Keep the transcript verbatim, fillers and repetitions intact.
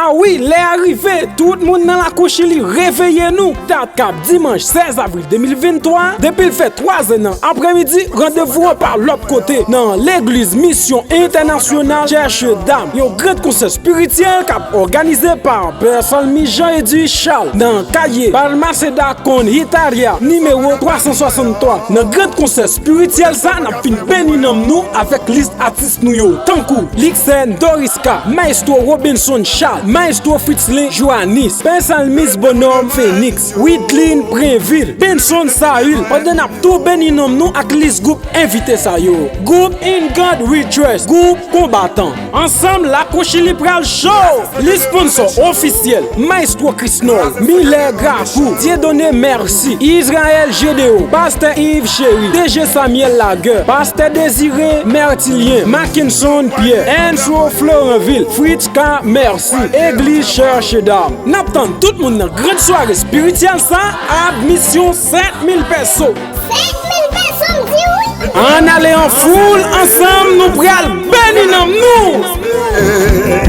A wi, lè a rive, tout moun nan lakou Chili, reveye nou. Dat k ap dimanch sèz avril de mil venntwa, depi l fè twa zè nan aprèmidi, randevou an pa lòt kote, nan legliz Misyon Entènasyonal Chèche Dam, yon gran konsè espirityèl k ap òganize pa Pè Salmis Jean Eddy Charles nan Calle Balmaceda con Guitarra nimewo twa san swasanntwa. Nan gran konsè espirityèl sa, n ap fin beni nanm nou avèk lis atis nou yo, tankou Lixène Doriska, Maestro Robinson Charles, Maestro Fritzlin Joannis, Pè Salmis Bonhomme Phoenix, Widlin Prenville, Benson Saül, pandan n ap tou beni nanm nou ak lis gwoup envite sa yo. Gwoup In God We Trust, gwoup konbatan. Ansanm, lakou Chili pral cho! Lis sponsò ofisyèl, Maestro Krisnol, Miller Gracou, Dieudonné Merci, Israël Gédéon, Pastè Yves Chéry, D G Samuel Laguerre, Pastè Désiré Mertilien, Mackenson Pierre, Enso Floranville, Fritz K Merci, Egliz Chèche Dam. N ap tann tout moun nan gran sware espirityèl sa, admisyon sèt mil peso. Sèt mil peso, m di wi! Ann ale an foul, ansanm nou pral beni nanm nou!